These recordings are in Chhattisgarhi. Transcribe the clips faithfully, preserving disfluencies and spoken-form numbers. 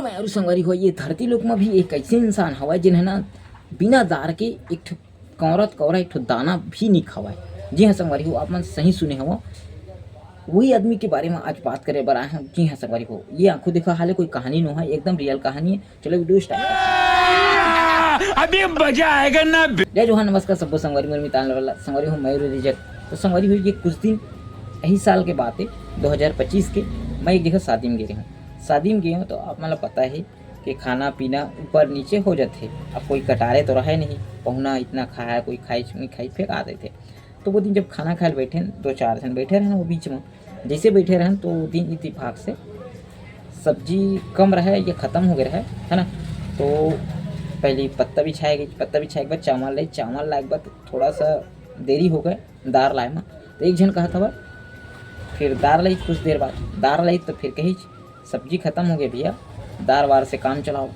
मैं अरु संगवारी हो, ये धरती लोक में भी एक ऐसे इंसान हवय, जिन ह ना बिना दार के एक ठो कौरत कौरा एक ठो दाना भी नहीं खवाय। जी हाँ संगवारी हो, आप मन सही सुने हवो, वही आदमी के बारे में आज बात करे बर आए हैं। जी हाँ संगवारी हो, ये आंखों देखा हाल है, कोई कहानी नो है, एकदम रियल कहानी है। चलो वीडियो स्टार्ट। अभी मजा आएगा ना। जय जोहार, नमस्कार सबो संगवारी मोर मितान वाला संगवारी हो, मयूर रिजक। तो संगवारी हो, ये कुछ दिन यही साल के बात है, दो हज़ार पच्चीस के, मैं एक जगह शादी में गे रहे हूँ। शादी में गे हूँ तो आप मन ला पता है कि खाना पीना ऊपर नीचे हो जाथे। अब कोई कटारे तो रहे नहीं, पहुना इतना खाए, कोई खाई नहीं खाई, फेंका देथे। तो वो दिन जब खाना खाए बैठे, दो चार जन बैठे रहे वो बीच में, जैसे बैठे रहे तो वो दिन इत्तेफाक से सब्जी कम रहे या खत्म हो गए रहे, है ना। तो पहले पत्ता बिछाए गए, पत्ता बिछाए के बाद चावल लाई, चावल लाए के बाद थोड़ा सा देरी हो गए दार लाए में। तो एक जन कहत हवय, फिर दार लाई कुछ देर बाद, दार लाई तो फिर कही, "सब्जी खत्म हो गई भैया, दार वार से काम चलाओ।"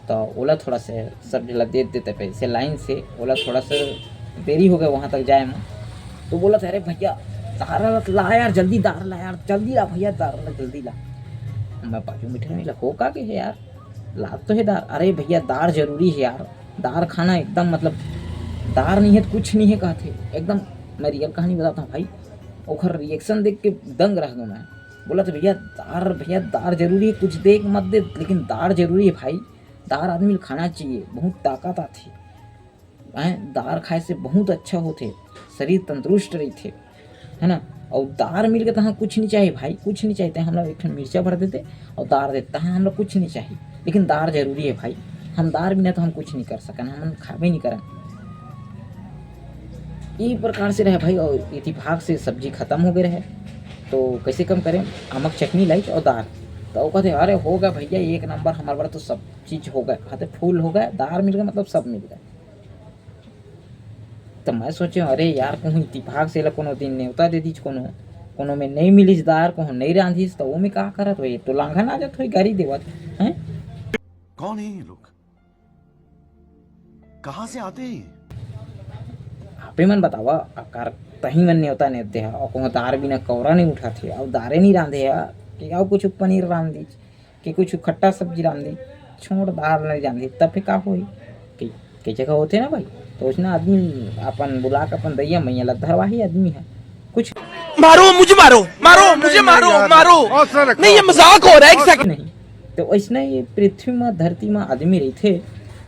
तो ओला थोड़ा से सब्जी ला दे देते पैसे लाइन से, ओला थोड़ा से देरी हो गए वहाँ तक जाए में। तो बोला था, "अरे भैया, दार ला ला यार, जल्दी दार ला यार, जल्दी ला भैया, दार ला जल्दी ला।" मैं बाजू में बैठे रहे, "हो का के है यार, लात तो है दार।" "अरे भैया, दार जरूरी है यार, दार खाना एकदम, मतलब, दार नहीं है तो कुछ नहीं है," कहते एकदम। मैं रियल कहानी बताता हूँ भाई, ओखर रिएक्शन देख के दंग रह गया मैं। बोला तो, "भैया दार, भैया दार जरूरी है, कुछ दे मत दे, लेकिन दार जरूरी है भाई, दार आदमी ल खाना चाहिए, बहुत ताकत आथे।" हैं, दार खाए से बहुत अच्छा होथे, शरीर तंदुरुस्त रहिथे, है ना। और दार मिल के तहाँ कुछ नहीं चाहिए भाई, कुछ नहीं चाहिए, तहाँ हमला एक ठन मिर्चा भर देते और दार देते, तहाँ हमला कुछ नहीं चाहिए, लेकिन दार जरूरी है भाई। हम दार बिना तो हम कुछ नहीं कर सकन, हम खाबे नहीं करन। ई प्रकार से रहे भाई, और इतिफाक से सब्जी खत्म हो गए रहे, तो कैसे कम करें, आमक चटनी लाई और दार। तो वो कहते, "अरे होगा भैया, एक नंबर, हमारे बड़ा तो सब चीज हो गए, कहते फूल हो गए, दार मिल गए, मतलब सब मिल गए।" तो मैं सोचे, "अरे यार, कहूँ इतिफाक से ला कोनो दिन नेवता दे दीच, कोनो, कोनो में नहीं मिलिस दार, कहूँ नहीं रांधिस, तो वो में का करत हो, ये तो लांघन आ जात हो, गारी देवत, हैं?" कौन है ये लोग? कहाँ से आते हैं ये? आपे मन बतावा, अकार तही मन नेवता नेवते हा, और कहूँ दार बिना कौरा नहीं उठाथे, और दारे नहीं रांधे हा, कि और कुछ पनीर रांध दीच, कि कुछ खट्टा सब्जी रांध दीच, छोड़ दार नहीं रांध दीच, तब फिर का होई? कि, कि जगह होते ना भाई, तो उसने आदमी अपन बुला के अपन दैया मैया ला धरवाही आदमी है कुछ। मारो मुझे, मारो, मारो नहीं, मुझे, नहीं, मारो, यार, मारो। हौसला रखो। नहीं, ये मजाक हो रहा है, एक सेकंड। नहीं, तो ऐसने ये पृथ्वी में, धरती में आदमी रहिथे,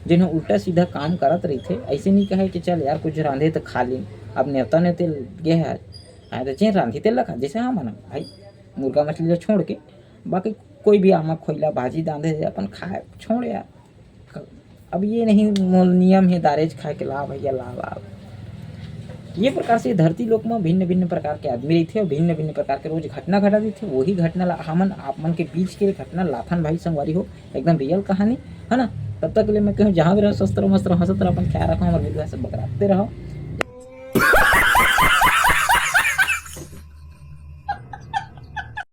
जिन्हें उल्टा सीधा काम करत रहिथे। ऐसे नहीं कहे कि चल यार, कुछ रांधे तो खा ले, अब नेवता नेवते गे है, आए तो चेन रांधी तेल रखा, जैसे हम ना भाई, मुर्गा मछली ला छोड़ के, बाकी कोई भी आमा खोइला भाजी रांधे अपन खाए, छोड़ यार। अब ये नहीं मोर नियम है दारेज खाए के, ला भैया, ला, ला। ये प्रकार से धरती लोक में भिन्न-भिन्न प्रकार के आदमी रहिथे और भिन्न-भिन्न प्रकार के रोज घटना घटा देथे। वही घटना ला हमन आप मन के बीच के घटना लाथन भाई संगवारी हो, एकदम रियल कहानी, है ना। तब तक के लिए मैं कहूँ, जहाँ भी रहो, स्वस्थ रहो, मस्त रहो, हंसत रहो, अपन ख्याल रखो, हमारे वीडियो से बकराते रहो।